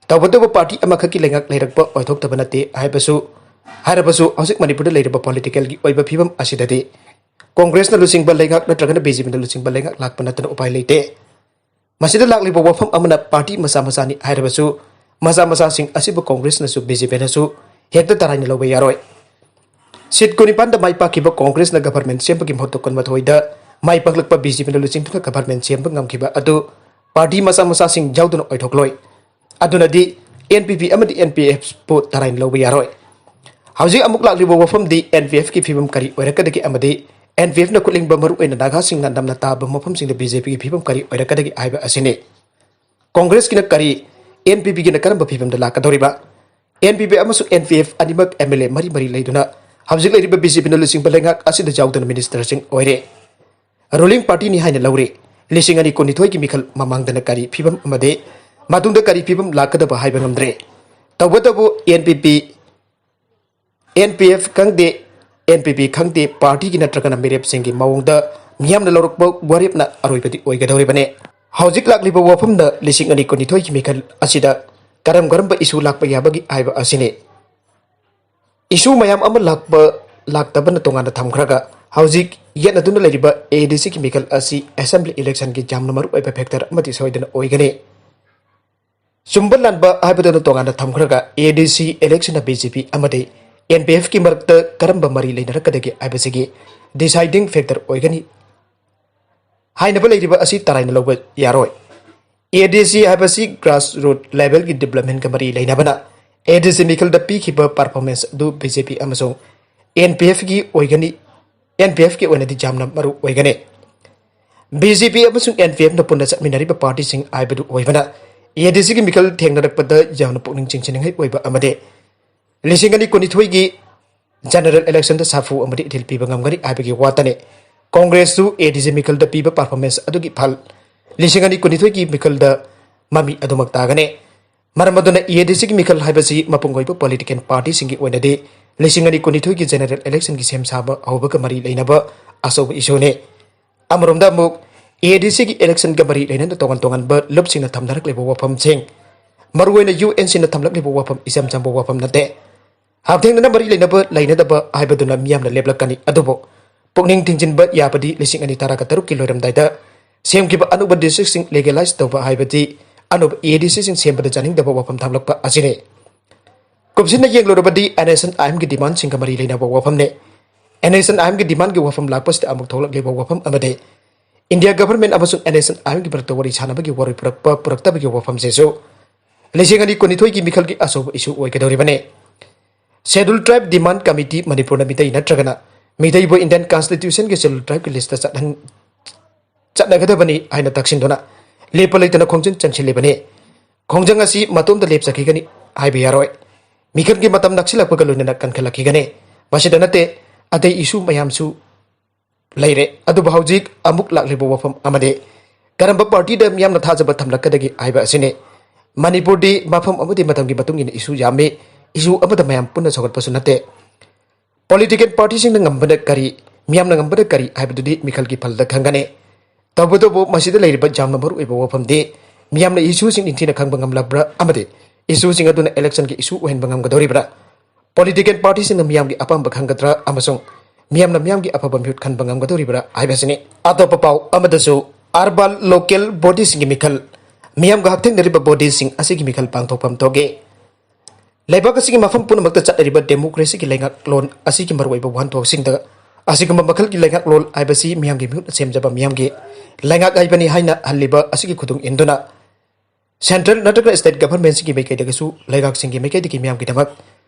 ꯇꯧꯕꯇꯕꯨ ꯄꯥꯔꯇꯤ ꯑꯃꯈꯛꯀꯤ ꯂꯩꯉꯥꯛ ꯂꯩꯔꯛꯄ ꯑꯣꯏꯊꯣꯛꯇꯕ ꯅꯠꯇꯦ ꯍꯥꯏꯕꯁꯨ, ꯍꯥꯏꯔꯕꯁꯨ ꯍꯧꯖꯤꯛ ꯃꯅꯤꯄꯨꯔꯗ ꯂꯩꯔꯤꯕ ꯄꯣꯂꯤꯇꯤꯀꯦꯜꯒꯤ ꯑꯣꯏꯕ ꯐꯤꯕꯝ ꯑꯁꯤꯗꯗꯤ ꯀꯣꯡꯒ꯭ꯔꯦꯁꯅ ꯂꯨꯆꯤꯡꯕ ꯂꯩꯉꯥꯛ ꯅꯠꯇ꯭ꯔꯒꯅ ꯕꯤ ꯖꯦ ꯄꯤꯅ ꯂꯨꯆꯤꯡꯕ ꯂꯩꯉꯥꯛ ꯂꯥꯛꯄ ꯅꯠꯇꯅ ꯎꯄꯥꯏ ꯂꯩꯇꯦ꯫ ꯃꯁꯤꯗ ꯂꯥꯛꯂꯤꯕ ꯋꯥꯐꯝ ꯑꯃꯅ, ꯄꯥꯔꯇꯤ ꯃꯆꯥ ꯃꯆꯥꯅꯤ ꯍꯥꯏꯔꯕꯁꯨ, ꯃꯆꯥ ꯃꯆꯥꯁꯤꯡ ꯑꯁꯤꯕꯨ ꯀꯣꯡꯒ꯭ꯔꯦꯁꯅꯁꯨ ꯕꯤ ꯖꯦ ꯄꯤꯅꯁꯨ ꯍꯦꯛꯇ ꯇꯔꯥꯏꯅ ꯂꯧꯕ ꯌꯥꯔꯣꯏ꯫ ꯁꯤꯠ ꯀꯨꯟꯅꯤꯄꯥꯟꯗ ꯃꯥꯏ ꯄꯥꯛꯈꯤꯕ ꯀꯣꯡꯒ꯭ꯔꯦꯁꯅ ꯒꯚꯔꯟꯃꯦꯟꯠ ꯁꯦꯝꯕꯒꯤ ꯃꯍꯨꯠꯇ ꯀꯨꯟꯃꯥꯊꯣꯏꯗ ꯃꯥꯏ ꯄꯥꯛꯂꯛꯄ ꯕꯤ ꯖꯦ ꯄꯤꯅ ꯂꯨꯆꯤꯡꯗꯨꯅ ꯒꯚꯔꯟꯃꯦꯟꯠ ꯁꯦꯝꯕ ꯉꯝꯈꯤꯕ ꯑꯗꯨ ꯄꯥꯔꯇꯤ ꯃꯆꯥ ꯃꯆꯥꯁꯤꯡ ꯌꯥꯎꯗꯅ ꯑꯣꯏꯊꯣꯛꯂꯣꯏ꯫ ꯑꯗꯨꯅꯗꯤ ꯑꯦꯟ ꯄꯤ ꯄꯤ ꯑꯃꯗꯤ ꯑꯦꯟ ꯄꯤ ꯑꯦꯐꯄꯨ ꯇꯔꯥꯏꯅ ꯂꯧꯕ ꯌꯥꯔꯣꯏ꯫ ꯍꯧꯖꯤꯛ ꯑꯃꯨꯛ ꯂꯥꯛꯂꯤꯕ ꯋꯥꯐꯝꯗꯤ ꯑꯦꯟ ꯄꯤ ꯑꯦꯐꯀꯤ ꯐꯤꯕꯝ ꯀꯔꯤ ꯑꯣꯏꯔꯛꯀꯗꯒꯦ ꯑꯃꯗꯤ ꯑꯦꯟ ꯄꯤ ꯑꯦꯐꯅ ꯈꯨꯠꯂꯤꯡꯕ ꯃꯔꯨꯑꯣꯏꯅ ꯅꯥꯒꯥꯁꯤꯡꯅ ꯅꯝꯅ ꯇꯥꯕ ꯃꯐꯝꯁꯤꯡꯗ ꯕꯤ ꯖꯦ ꯄꯤꯒꯤ ꯐꯤꯕꯝ ꯀꯔꯤ ꯑꯣꯏꯔꯛꯀꯗꯒꯦ ꯍꯥꯏꯕ ꯑꯁꯤꯅꯤ꯫ ꯀꯣꯡꯒ꯭ꯔꯦꯁꯀꯤꯅ ꯀꯔꯤ, ꯑꯦꯟ ꯄꯤ ꯄꯤꯒꯤꯅ ꯀꯔꯝꯕ ꯐꯤꯕꯝꯗ ꯂꯥꯛꯀꯗꯧꯔꯤꯕ? ꯑꯦꯟ ꯄꯤ ꯄꯤ ꯑꯃꯁꯨꯡ ꯑꯦꯟ ꯄꯤ ꯑꯦꯐ ꯑꯅꯤꯃꯛ ꯑꯦꯝ ꯑꯦꯜ ꯑꯦ ꯃꯔꯤ ꯃꯔꯤ ꯂꯩꯗꯨꯅ ꯍꯧꯖꯤꯛ ꯂꯩꯔꯤꯕ ꯕꯤ ꯖꯦ ꯄꯤꯅ ꯂꯨꯆꯤꯡꯕ ꯂꯩꯉꯥꯛ ꯑꯁꯤꯗ ꯌꯥꯎꯗꯨꯅ ꯃꯤꯅꯤꯁꯇꯔꯁꯤꯡ ꯑꯣꯏꯔꯦ꯫ ꯔꯨꯂꯤꯡ ꯄꯥꯔꯇꯤꯅꯤ ꯍꯥꯏꯅ ꯂꯧꯔꯤ꯫ ꯂꯤꯁꯤꯡ ꯑꯅꯤ ꯀꯨꯟꯅꯤꯊꯣꯏꯒꯤ ꯃꯤꯈꯜ ꯃꯃꯥꯡꯗꯅ ꯀꯔꯤ ꯐꯤꯕꯝ ꯑꯃꯗꯤ ꯃꯇꯨꯡꯗ ꯀꯔꯤ ꯐꯤꯕꯝ ꯂꯥꯛꯀꯗꯕ ꯍꯥꯏꯕ ꯉꯝꯗ꯭ꯔꯦ꯫ ꯇꯧꯕꯇꯕꯨ ꯑꯦꯟ ꯄꯤ ꯄꯤ, ꯑꯦꯟ ꯄꯤ ꯑꯦꯐ ꯈꯪꯗꯦ, ꯑꯦꯟ ꯄꯤ ꯄꯤ ꯈꯪꯗꯦ, ꯄꯥꯔꯇꯤꯒꯤ ꯅꯠꯇ꯭ꯔꯒꯅ ꯃꯤꯔꯦꯞꯁꯤꯡꯒꯤ ꯃꯑꯣꯡꯗ ꯃꯤꯌꯥꯝꯅ ꯂꯧꯔꯛꯄ ꯋꯥꯔꯦꯞꯅ ꯑꯔꯣꯏꯕꯗꯤ ꯑꯣꯏꯒꯗꯧꯔꯤꯕꯅꯤ꯫ ꯍꯧꯖꯤꯛ ꯂꯥꯛꯂꯤꯕ ꯋꯥꯐꯝꯗ ꯂꯤꯁꯤꯡ ꯑꯅꯤ ꯀꯨꯟꯅꯤꯊꯣꯏꯒꯤ ꯃꯤꯈꯜ ꯑꯁꯤꯗ ꯀꯔꯝ ꯀꯔꯝꯕ ꯏꯁꯨ ꯂꯥꯛꯄ ꯌꯥꯕꯒꯦ ꯍꯥꯏꯕ ꯑꯁꯤꯅꯤ꯫ ꯏꯁꯨ ꯃꯌꯥꯝ ꯑꯃ ꯂꯥꯛꯄ, ꯂꯥꯛꯇꯕꯅ ꯇꯣꯉꯥꯟꯅ ꯊꯝꯈ꯭ꯔꯒ, ꯍꯧꯖꯤꯛ ꯌꯦꯠꯅꯗꯨꯅ ꯂꯩꯔꯤꯕ ꯑꯦ ꯗꯤ ꯁꯤꯒꯤ ꯃꯤꯈꯜ ꯑꯁꯤ ꯑꯦꯁꯦꯝꯕ꯭ꯂꯤ ꯏꯂꯦꯛꯁꯟꯒꯤ ꯌꯥꯝꯅ ꯃꯔꯨꯑꯣꯏꯕ ꯐꯦꯛꯇꯔ ꯑꯃꯗꯤ ꯁꯣꯏꯗꯅ ꯑꯣꯏꯒꯅꯤ꯫ ꯆꯨꯝꯕ ꯂꯥꯟꯕ ꯍꯥꯏꯕꯗꯨꯅ ꯇꯣꯉꯥꯟꯅ ꯊꯝꯈ꯭ꯔꯒ, ADC election ꯕꯤ ꯖꯦ ꯄꯤ ꯑꯃꯗꯤ N P F ꯀꯤ ꯃꯔꯛꯇ ꯀꯔꯝꯕ ꯃꯔꯤ ꯂꯩꯅꯔꯛꯀꯗꯒꯦ ꯍꯥꯏꯕꯁꯤꯒꯤ deciding factor ꯑꯣꯏꯒꯅꯤ ꯍꯥꯏꯅꯕ ꯂꯩꯔꯤꯕ ꯑꯁꯤ ꯇꯔꯥꯏꯅ ꯂꯧꯕ ꯌꯥꯔꯣꯏ꯫ ADC ꯍꯥꯏꯕꯁꯤ grassroot level ꯒꯤ development ꯀ ꯃꯔꯤ ꯂꯩꯅꯕꯅ, ADC ꯃꯤꯈꯜꯗ ꯄꯤꯈꯤꯕ performance ꯑꯗꯨ ꯕꯤ ꯖꯦ ꯄꯤ ꯑꯃꯁꯨꯡ N P F ꯀꯤ ꯑꯣꯏꯒꯅꯤ, N P F ꯀꯤ ꯑꯣꯏꯅꯗꯤ ꯌꯥꯝꯅ ꯃꯔꯨ ꯑꯣꯏꯒꯅꯤ꯫ ꯕꯤ ꯖꯦ ꯄꯤ ꯑꯃꯁꯨꯡ N P F ꯅ ꯄꯨꯟꯅ ꯆꯠꯃꯤꯟꯅꯔꯤꯕ party ꯁꯤꯡ ꯍꯥꯏꯕꯗꯨ ꯑꯣꯏꯕꯅ, ADC ꯒꯤ ꯃꯤꯈꯜ ꯊꯦꯡꯅꯔꯛꯄꯗ ꯌꯥꯝꯅ ꯄꯨꯛꯅꯤꯡ ꯆꯤꯡꯁꯤꯟꯅꯤꯡꯉꯥꯏ ꯑꯣꯏꯕ ꯑꯃꯗꯤ ꯂꯤꯁꯤꯡ ꯑꯅꯤ ꯀꯨꯟꯅꯤꯊꯣꯏꯒꯤ general election ꯗ ꯁꯥꯐꯨ ꯑꯃꯗꯤ ꯏꯊꯤꯜ ꯄꯤꯕ ꯉꯝꯒꯅꯤ ꯍꯥꯏꯕꯒꯤ ꯋꯥꯇꯅꯤ꯫ Congress ꯁꯨ ADC ꯃꯤꯈꯜꯗ ꯄꯤꯕ performance ꯑꯗꯨꯒꯤ ꯐꯜ ꯂꯤꯁꯤꯡ ꯑꯅꯤ ꯀꯨꯟꯅꯤꯊꯣꯏꯒꯤ ꯃꯤꯈꯜꯗ ꯃꯃꯤ ꯑꯗꯨꯃꯛ ꯇꯥꯒꯅꯤ꯫ ꯃꯔꯝ ꯑꯗꯨꯅ ADC ꯒꯤ ꯃꯤꯈꯜ ꯍꯥꯏꯕꯁꯤ ꯃꯄꯨꯡ ꯑꯣꯏꯕ political party ꯁꯤꯡꯒꯤ ꯑꯣꯏꯅꯗꯤ ꯂꯤꯁꯤꯡ ꯑꯅꯤ ꯀꯨꯟꯅꯤꯊꯣꯏꯒꯤ general election ꯒꯤ ꯁꯦꯝ ꯁꯥꯕ ꯍꯧꯕꯒ ꯃꯔꯤ ꯂꯩꯅꯕ ꯑꯆꯧꯕ issue ꯅꯤ꯫ ꯑꯃꯔꯣꯝꯗ ꯑꯃꯨꯛ, ADC ꯒꯤ election ꯒ ꯃꯔꯤ ꯂꯩꯅꯅ ꯇꯣꯉꯥꯟ ꯇꯣꯉꯥꯟꯕ ꯂꯨꯞꯁꯤꯡꯅ ꯊꯝꯅꯔꯛꯂꯤꯕ ꯋꯥꯐꯝꯁꯤꯡ, ꯃꯔꯨꯑꯣꯏꯅ U N C ꯅ ꯊꯝꯂꯛꯂꯤꯕ ꯋꯥꯐꯝ ꯏꯆꯝ ꯆꯝꯕ ꯋꯥꯐꯝ ꯅꯠꯇꯦ꯫ ꯍꯛꯊꯦꯡꯅꯅ ꯃꯔꯤ ꯂꯩꯅꯕ ꯂꯩꯅꯗꯕ ꯍꯥꯏꯕꯗꯨꯅ ꯃꯤꯌꯥꯝꯅ ꯂꯦꯞꯂꯛꯀꯅꯤ꯫ ꯑꯗꯨꯕꯨ ꯄꯨꯛꯅꯤꯡ ꯊꯤꯡꯖꯤꯟꯕ ꯌꯥꯕꯗꯤ ꯂꯤꯁꯤꯡ ꯑꯅꯤ ꯇꯔꯥꯒ ꯇꯔꯨꯛꯀꯤ ꯂꯣꯏꯔꯝꯗꯥꯏꯗ ꯁꯦꯝꯈꯤꯕ ꯑꯅꯧꯕ district ꯁꯤꯡ legalize ꯇꯧꯕ ꯍꯥꯏꯕꯗꯤ ꯑꯅꯧꯕ ADC ꯁꯤꯡ ꯁꯦꯝꯕꯗ ꯆꯥꯅꯤꯡꯗꯕ ꯋꯥꯐꯝ ꯊꯝꯂꯛꯄ ꯑꯁꯤꯅꯤ꯫ ꯀꯨꯞꯁꯤꯟꯅ ꯌꯦꯡꯂꯨꯔꯕꯗꯤ, N S N I M ꯒꯤ demand ꯁꯤꯡꯒ ꯃꯔꯤ ꯂꯩꯅꯕ ꯋꯥꯐꯝꯅꯤ꯫ N S N I M ꯒꯤ demand ꯒꯤ ꯋꯥꯐꯝ ꯂꯥꯛꯄꯁꯤꯗ ꯑꯃꯨꯛ ꯊꯣꯛꯂꯛꯂꯤꯕ ꯋꯥꯐꯝ ꯑꯃꯗꯤ India government ꯑꯃꯁꯨꯡ N S N I M ꯒꯤ ꯃꯔꯛꯇ ꯋꯥꯔꯤ ꯁꯥꯅꯕꯒꯤ ꯋꯥꯔꯣꯏ ꯄꯨꯔꯛꯄ ꯄꯨꯔꯛꯇꯕꯒꯤ ꯋꯥꯐꯝꯁꯤꯁꯨ ꯂꯤꯁꯤꯡ ꯑꯅꯤ ꯀꯨꯟꯅꯤꯊꯣꯏꯒꯤ ꯃꯤꯈꯜꯒꯤ ꯑꯆꯧꯕ issue ꯑꯣꯏꯒꯗꯧꯔꯤꯕꯅꯤ꯫ Scheduled Tribe Demand Committee ꯃꯅꯤꯄꯨꯔꯅ ꯃꯤꯇꯩ ꯅꯠꯇ꯭ꯔꯒꯅ ꯃꯤꯇꯩꯕꯨ Indian Constitution ꯒꯤ Scheduled Tribe ꯀꯤ list ꯇ ꯆꯠꯍꯟ-, ꯆꯠꯅꯒꯗꯕꯅꯤ ꯍꯥꯏꯅ ꯇꯛꯁꯤꯟꯗꯨꯅ ꯂꯦꯞꯄ ꯂꯩꯇꯅ ꯈꯣꯡꯖꯪ ꯆꯪꯁꯤꯜꯂꯤꯕꯅꯤ꯫ ꯈꯣꯡꯖꯪ ꯑꯁꯤ ꯃꯇꯣꯝꯇ ꯂꯦꯞꯆꯈꯤꯒꯅꯤ ꯍꯥꯏꯕ ꯌꯥꯔꯣꯏ꯫ ꯃꯤꯈꯜꯒꯤ ꯃꯇꯝ ꯅꯛꯁꯤꯜꯂꯛꯄꯒ ꯂꯣꯏꯅꯅ ꯀꯟꯈꯠꯂꯛꯈꯤꯒꯅꯤ꯫ ꯃꯁꯤꯗ ꯅꯠꯇꯦ, ꯑꯇꯩ issue ꯃꯌꯥꯝꯁꯨ ꯂꯩꯔꯦ꯫ ꯑꯗꯨꯕꯨ ꯍꯧꯖꯤꯛ ꯑꯃꯨꯛ ꯂꯥꯛꯂꯤꯕ ꯋꯥꯐꯝ ꯑꯃꯗꯤ ꯀꯔꯝꯕ party ꯗ ꯃꯤꯌꯥꯝꯅ ꯊꯥꯖꯕ ꯊꯝꯂꯛꯀꯗꯒꯦ ꯍꯥꯏꯕ ꯑꯁꯤꯅꯤ꯫ ꯃꯅꯤꯄꯨꯔꯗꯤ ꯃꯐꯝ ꯑꯃꯗꯤ ꯃꯇꯝꯒꯤ ꯃꯇꯨꯡ ꯏꯟꯅ issue ꯌꯥꯝꯃꯤ꯫ Issue ꯑꯃꯗ ꯃꯌꯥꯝ ꯄꯨꯟꯅ ꯁꯧꯒꯠꯄꯁꯨ ꯅꯠꯇꯦ꯫ Political party ꯁꯤꯡꯅ ꯉꯝꯕꯅ ꯀꯔꯤ, ꯃꯤꯌꯥꯝꯅ ꯉꯝꯕꯅ ꯀꯔꯤ ꯍꯥꯏꯕꯗꯨꯗꯤ ꯃꯤꯈꯜꯒꯤ ꯐꯜꯗ ꯈꯪꯒꯅꯤ꯫ ꯇꯧꯕꯇꯕꯨ ꯃꯁꯤꯗ ꯂꯩꯔꯤꯕ ꯌꯥꯝꯅ ꯃꯔꯨꯑꯣꯏꯕ ꯋꯥꯐꯝꯗꯤ ꯃꯤꯌꯥꯝꯅ issue ꯁꯤꯡ ꯅꯤꯡꯊꯤꯅ ꯈꯪꯕ ꯉꯝꯂꯕ꯭ꯔꯥ ꯑꯃꯗꯤ issue ꯁꯤꯡ ꯑꯗꯨꯅ election ꯒꯤ issue ꯑꯣꯏꯍꯟꯕ ꯉꯝꯒꯗꯧꯔꯤꯕ꯭ꯔꯥ? Political party ꯁꯤꯡꯅ ꯃꯤꯌꯥꯝꯒꯤ ꯑꯄꯥꯝꯕ ꯈꯪꯒꯗ꯭ꯔꯥ ꯑꯃꯁꯨꯡ ꯃꯤꯌꯥꯝꯅ ꯃꯤꯌꯥꯝꯒꯤ ꯑꯐꯕ ꯃꯤꯍꯨꯠ ꯈꯟꯕ ꯉꯝꯒꯗꯧꯔꯤꯕ꯭ꯔꯥ ꯍꯥꯏꯕꯁꯤꯅꯤ꯫ ꯑꯇꯣꯞꯄ ꯄꯥꯎ ꯑꯃꯗꯁꯨ, urban local body ꯁꯤꯡꯒꯤ ꯃꯤꯈꯜ, ꯃꯤꯌꯥꯝꯒ ꯍꯛꯊꯦꯡꯅꯔꯤꯕ ꯕꯣꯗꯤꯁꯤꯡ ꯑꯁꯤꯒꯤ ꯃꯤꯈꯜ ꯄꯥꯡꯊꯣꯛꯐꯝ ꯊꯣꯛꯏ꯫ ꯂꯩꯕꯥꯛ ꯑꯁꯤꯒꯤ ꯃꯐꯝ ꯄꯨꯝꯅꯃꯛꯇ ꯆꯠꯅꯔꯤꯕ ꯗꯦꯃꯣꯀ꯭ꯔꯦꯁꯤꯒꯤ ꯂꯩꯉꯥꯛꯂꯣꯟ ꯑꯁꯤꯒꯤ ꯃꯔꯨꯑꯣꯏꯕ ꯋꯥꯍꯟꯊꯣꯛꯁꯤꯡꯗ ꯑꯁꯤꯒꯨꯝꯕ ꯃꯈꯜꯒꯤ ꯂꯩꯉꯥꯛꯂꯣꯟ ꯍꯥꯏꯕꯁꯤ ꯃꯤꯌꯥꯝꯒꯤ ꯃꯤꯍꯨꯠꯅ ꯁꯦꯝꯖꯕ ꯃꯤꯌꯥꯝꯒꯤ ꯂꯩꯉꯥꯛ ꯍꯥꯏꯕꯅꯤ ꯍꯥꯏꯅ ꯍꯜꯂꯤꯕ ꯑꯁꯤꯒꯤ ꯈꯨꯗꯨꯡ ꯏꯟꯗꯨꯅ ꯁꯦꯟꯇ꯭ꯔꯦꯜ ꯅꯠꯇ꯭ꯔꯒ ꯁ꯭ꯇꯦꯠ ꯒꯚꯔꯟꯃꯦꯟꯠꯁꯤꯡꯒꯤ ꯃꯥꯏꯀꯩꯗꯒꯤꯁꯨ ꯂꯩꯉꯥꯛꯁꯤꯡꯒꯤ ꯃꯥꯏꯀꯩꯗꯒꯤ ꯃꯤꯌꯥꯝꯒꯤꯗꯃꯛ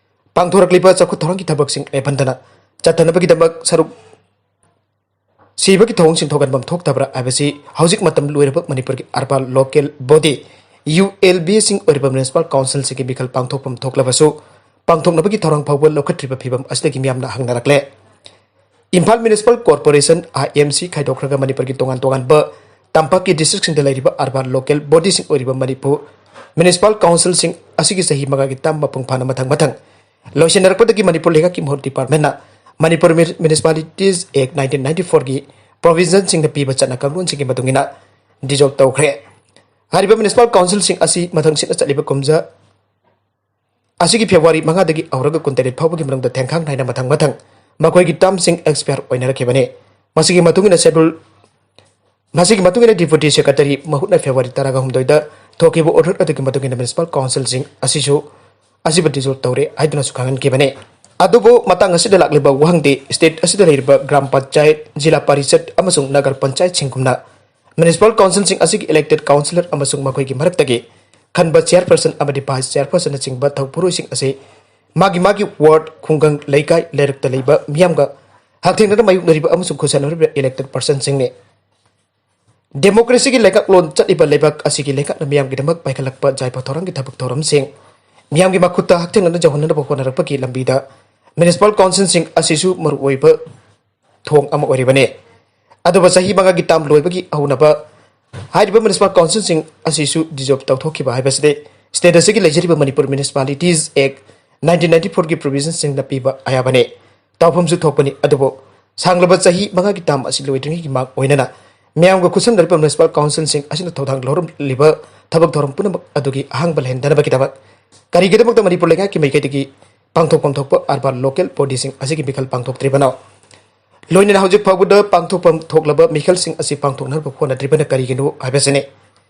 ꯄꯥꯡꯊꯣꯔꯛꯂꯤꯕ ꯆꯥꯎꯈꯠ ꯊꯧꯔꯥꯡꯒꯤ ꯊꯕꯛꯁꯤꯡ ꯂꯦꯞꯍꯟꯗꯅ ꯆꯠꯊꯅꯕꯒꯤꯗꯃꯛ ꯁꯔꯨꯛ ꯁꯤꯕꯒꯤ ꯊꯧꯑꯣꯡꯁꯤꯡ ꯊꯣꯛꯍꯟꯐꯝ ꯊꯣꯛꯇꯕ꯭ꯔꯥ ꯍꯥꯏꯕꯁꯤ ꯍꯧꯖꯤꯛ ꯃꯇꯝ ꯂꯣꯏꯔꯕ ꯃꯅꯤꯄꯨꯔꯒꯤ urban local body, U L ꯕꯤꯁꯤꯡ ꯑꯣꯏꯔꯤꯕ ꯃ꯭ꯌꯨꯅꯤꯁꯤꯄꯥꯜ ꯀꯥꯎꯟꯁꯤꯜꯁꯤꯡꯒꯤ ꯃꯤꯈꯜ ꯄꯥꯡꯊꯣꯛꯐꯝ ꯊꯣꯛꯂꯕꯁꯨ ꯄꯥꯡꯊꯣꯛꯅꯕꯒꯤ ꯊꯧꯔꯥꯡ ꯐꯥꯎꯕ ꯂꯧꯈꯠꯇ꯭ꯔꯤꯕ ꯐꯤꯕꯝ ꯑꯁꯤꯗꯒꯤ ꯃꯤꯌꯥꯝꯅ ꯍꯪꯅꯔꯛꯂꯦ꯫ ꯏꯝꯐꯥꯜ ꯃ꯭ꯌꯨꯅꯤꯁꯤꯄꯥꯜ ꯀꯣꯔꯄꯣꯔꯦꯁꯟ, ꯑꯥꯏ ꯑꯦꯝ ꯁꯤ, ꯈꯥꯏꯗꯣꯛꯈ꯭ꯔꯒ ꯃꯅꯤꯄꯨꯔꯒꯤ ꯇꯣꯉꯥꯟ ꯇꯣꯉꯥꯟꯕ ꯇꯝꯄꯥꯛꯀꯤ ꯗꯤꯁꯇ꯭ꯔꯤꯛꯁꯤꯡꯗ ꯂꯩꯔꯤꯕ ꯑꯔꯕꯥꯟ ꯂꯣꯀꯦꯜ ꯕꯣꯗꯤꯁꯤꯡ ꯑꯣꯏꯔꯤꯕ ꯃꯅꯤꯄꯨꯔ ꯃ꯭ꯌꯨꯅꯤꯁꯤꯄꯥꯜ ꯀꯥꯎꯟꯁꯤꯜꯁꯤꯡ ꯑꯁꯤꯒꯤ ꯆꯍꯤ ꯃꯉꯥꯒꯤ ꯇꯥꯔꯝ ꯃꯄꯨꯡ ꯐꯥꯅ ꯃꯊꯪ ꯃꯊꯪ ꯂꯣꯏꯁꯤꯟꯅꯔꯛꯄꯗꯒꯤ ꯃꯅꯤꯄꯨꯔ ꯂꯩꯉꯥꯛꯀꯤ ꯃꯍꯨꯠ ꯗꯤꯄꯥꯔꯠꯃꯦꯟꯅ ꯃꯅꯤꯄꯨꯔ ꯃ꯭ꯌꯨꯅꯤꯁꯤꯄꯥꯂꯤꯇꯤꯁ ꯑꯦꯛ ꯅꯥꯏꯟꯇꯤꯟ ꯅꯥꯏꯟꯇꯤ ꯐꯣꯔꯒꯤ ꯄ꯭ꯔꯣꯚꯤꯖꯟꯁꯤꯡꯅ ꯄꯤꯕ ꯆꯠꯅ ꯀꯥꯡꯂꯣꯟꯁꯤꯡꯒꯤ ꯃꯇꯨꯡ ꯏꯟꯅ ꯗꯤꯖꯣꯜꯕ ꯇꯧꯈ꯭ꯔꯦ꯫ ꯍꯥꯏꯔꯤꯕ ꯃ꯭ꯌꯨꯅꯤꯁꯤꯄꯥꯜ ꯀꯥꯎꯟꯁꯤꯜꯁꯤꯡ ꯑꯁꯤ ꯃꯊꯪ ꯁꯤꯠꯅ ꯆꯠꯂꯤꯕ ꯀꯨꯝꯖꯥ ꯑꯁꯤꯒꯤ ꯐꯦꯕ꯭ꯔꯨꯋꯥꯔꯤ ꯃꯉꯥꯗꯒꯤ ꯍꯧꯔꯒ ꯀꯨꯟꯇꯔꯦꯠ ꯐꯥꯎꯕꯒꯤ ꯃꯅꯨꯡꯗ ꯊꯦꯡꯈꯥꯡ ꯅꯥꯏꯅ ꯃꯊꯪ ꯃꯊꯪ ꯃꯈꯣꯏꯒꯤ ꯇꯥꯔꯝꯁꯤꯡ ꯑꯦꯛꯁꯄꯌꯔ ꯑꯣꯏꯅꯔꯛꯈꯤꯕꯅꯤ꯫ ꯃꯁꯤꯒꯤ ꯃꯇꯨꯡ ꯏꯟꯅ ꯁꯦꯗꯨꯜ ꯃꯁꯤꯒꯤ ꯃꯇꯨꯡ ꯏꯟꯅ ꯗꯤꯄ꯭ꯌꯨꯇꯤ ꯁꯦꯀ꯭ꯔꯦꯇꯔꯤ ꯃꯍꯨꯠꯅ ꯐꯦꯕ꯭ꯔꯨꯋꯥꯔꯤ ꯇꯔꯥꯒ ꯍꯨꯝꯗꯣꯏꯗ ꯊꯣꯛꯈꯤꯕ ꯑꯣꯔꯗꯔ ꯑꯗꯨꯒꯤ ꯃꯇꯨꯡ ꯏꯟꯅ ꯃ꯭ꯌꯨꯅꯤꯁꯤꯄꯥꯜ ꯀꯥꯎꯟꯁꯤꯜꯁꯤꯡ ꯑꯁꯤꯁꯨ ꯑꯁꯤꯕꯨ ꯗꯤꯖꯣꯜꯕ ꯇꯧꯔꯦ ꯍꯥꯏꯗꯨꯅꯁꯨ ꯈꯪꯍꯟꯈꯤꯕꯅꯤ꯫ ꯑꯗꯨꯕꯨ ꯃꯇꯥꯡ ꯑꯁꯤꯗ ꯂꯥꯛꯂꯤꯕ ꯋꯥꯍꯪꯗꯤ ꯁ꯭ꯇꯦꯠ ꯑꯁꯤꯗ ꯂꯩꯔꯤꯕ ꯒ꯭ꯔꯥꯝ ꯄꯟꯆꯥꯌꯠ, ꯖꯤꯂꯥ ꯄꯔꯤꯁꯠ ꯑꯃꯁꯨꯡ ꯅꯒꯔ ꯄꯟꯆꯥꯌꯠꯁꯤꯡꯒꯨꯝꯅ ꯃ꯭ꯌꯨꯅꯤꯁꯤꯄꯥꯜ ꯀꯥꯎꯟꯁꯤꯜꯁꯤꯡ ꯑꯁꯤꯒꯤ ꯏꯂꯦꯛꯇꯦꯗ ꯀꯥꯎꯟꯁꯤꯂꯔ ꯑꯃꯁꯨꯡ ꯃꯈꯣꯏꯒꯤ ꯃꯔꯛꯇꯒꯤ ꯈꯟꯕ ꯆꯤꯌꯔꯄꯔꯁꯟ ꯑꯃꯗꯤ ꯚꯥꯏꯁ ꯆꯤꯌꯔꯄꯔꯁꯟꯅꯆꯤꯡꯕ ꯊꯧꯄꯨꯔꯨꯏꯁꯤꯡ ꯑꯁꯤ ꯃꯥꯒꯤ ꯃꯥꯒꯤ ꯋꯥꯔꯗ, ꯈꯨꯡꯒꯪ, ꯂꯩꯀꯥꯏ, ꯂꯩꯔꯛꯇ ꯂꯩꯕ ꯃꯤꯌꯥꯝꯒ ꯍꯛꯊꯦꯡꯅꯅ ꯃꯥꯌꯣꯛꯅꯔꯤꯕ ꯑꯃꯁꯨꯡ ꯈꯨꯠꯁꯥꯟꯅꯔꯤꯕ ꯏꯂꯦꯛꯇꯦꯗ ꯄꯔꯁꯟꯁꯤꯡꯅꯤ꯫ ꯗꯦꯃꯣꯀ꯭ꯔꯦꯁꯤꯒꯤ ꯂꯩꯉꯥꯛꯂꯣꯟ ꯆꯠꯂꯤꯕ ꯂꯩꯕꯥꯛ ꯑꯁꯤꯒꯤ ꯂꯩꯉꯥꯛꯅ ꯃꯤꯌꯥꯝꯒꯤꯗꯃꯛ ꯄꯥꯏꯈꯠꯂꯛꯄ ꯌꯥꯏꯐ ꯊꯧꯔꯥꯡꯒꯤ ꯊꯕꯛ ꯊꯧꯔꯝꯁꯤꯡ ꯃꯤꯌꯥꯝꯒꯤ ꯃꯈꯨꯠꯇ ꯍꯛꯊꯦꯡꯅꯅ ꯌꯧꯍꯟꯅꯕ ꯍꯣꯠꯅꯔꯛꯄꯒꯤ ꯂꯝꯕꯤꯗ ꯃ꯭ꯌꯨꯅꯤꯁꯤꯄꯥꯜ ꯀꯥꯎꯟꯁꯤꯜꯁꯤꯡ ꯑꯁꯤꯁꯨ ꯃꯔꯨꯑꯣꯏꯕ ꯊꯣꯡ ꯑꯃ ꯑꯣꯏꯔꯤꯕꯅꯤ꯫ ꯑꯗꯨꯕꯨ ꯆꯍꯤ ꯃꯉꯥꯒꯤ ꯇꯥꯔꯝ ꯂꯣꯏꯕꯒꯤ ꯍꯧꯅꯕ ꯍꯥꯏꯔꯤꯕ ꯃ꯭ꯌꯨꯅꯤꯁꯤꯄꯥꯜ ꯀꯥꯎꯟꯁꯤꯜꯁꯤꯡ ꯑꯁꯤꯁꯨ ꯗꯤꯖꯣꯜꯕ ꯇꯧꯊꯣꯛꯈꯤꯕ ꯍꯥꯏꯕꯁꯤꯗꯤ ꯁ꯭ꯇꯦꯠ ꯑꯁꯤꯒꯤ ꯂꯩꯖꯔꯤꯕ ꯃꯅꯤꯄꯨꯔ ꯃ꯭ꯌꯨꯅꯤꯁꯤꯄꯥꯂꯤꯇꯤꯁ ꯑꯦꯛ ꯅꯥꯏꯟꯇꯤꯟ ꯅꯥꯏꯟꯇꯤ ꯐꯣꯔꯒꯤ ꯄ꯭ꯔꯣꯚꯤꯖꯟꯁꯤꯡꯅ ꯄꯤꯕ ꯑꯌꯥꯕꯅꯤ꯫ ꯇꯧꯐꯝꯁꯨ ꯊꯣꯛꯄꯅꯤ꯫ ꯑꯗꯨꯕꯨ ꯁꯥꯡꯂꯕ ꯆꯍꯤ ꯃꯉꯥꯒꯤ ꯇꯥꯔꯝ ꯑꯁꯤ ꯂꯣꯏꯗ꯭ꯔꯤꯉꯩꯒꯤ ꯃꯥꯡ ꯑꯣꯏꯅꯅ ꯃꯤꯌꯥꯝꯒ ꯈꯨꯠꯁꯝꯅꯔꯤꯕ ꯃ꯭ꯌꯨꯅꯤꯁꯤꯄꯥꯜ ꯀꯥꯎꯟꯁꯤꯜꯁꯤꯡ ꯑꯁꯤꯅ ꯊꯧꯗꯥꯡ ꯂꯧꯔꯝꯂꯤꯕ ꯊꯕꯛ ꯊꯧꯔꯝ ꯄꯨꯝꯅꯃꯛ ꯑꯗꯨꯒꯤ ꯑꯍꯥꯡꯕ ꯂꯩꯍꯟꯗꯅꯕꯒꯤꯗꯃꯛ ꯀꯔꯤꯒꯤꯗꯃꯛꯇ ꯃꯅꯤꯄꯨꯔ ꯂꯩꯉꯥꯛꯀꯤ ꯃꯥꯏꯀꯩꯗꯒꯤ ꯄꯥꯡꯊꯣꯛꯐꯝ ꯊꯣꯛꯄ ꯑꯔꯕꯥꯟ ꯂꯣꯀꯦꯜ ꯕꯣꯗꯤꯁꯤꯡ ꯑꯁꯤꯒꯤ ꯃꯤꯈꯜ ꯄꯥꯡꯊꯣꯛꯇ꯭ꯔꯤꯕꯅꯣ? ꯂꯣꯏꯅꯅ ꯍꯧꯖꯤꯛ ꯐꯥꯎꯕꯗ ꯄꯥꯡꯊꯣꯛꯐꯝ ꯊꯣꯛꯂꯕ ꯃꯤꯈꯜꯁꯤꯡ ꯑꯁꯤ ꯄꯥꯡꯊꯣꯛꯅꯕ ꯍꯣꯠꯅꯗ꯭ꯔꯤꯕꯅ ꯀꯔꯤꯒꯤꯅꯣ ꯍꯥꯏꯕꯁꯤꯅꯤ꯫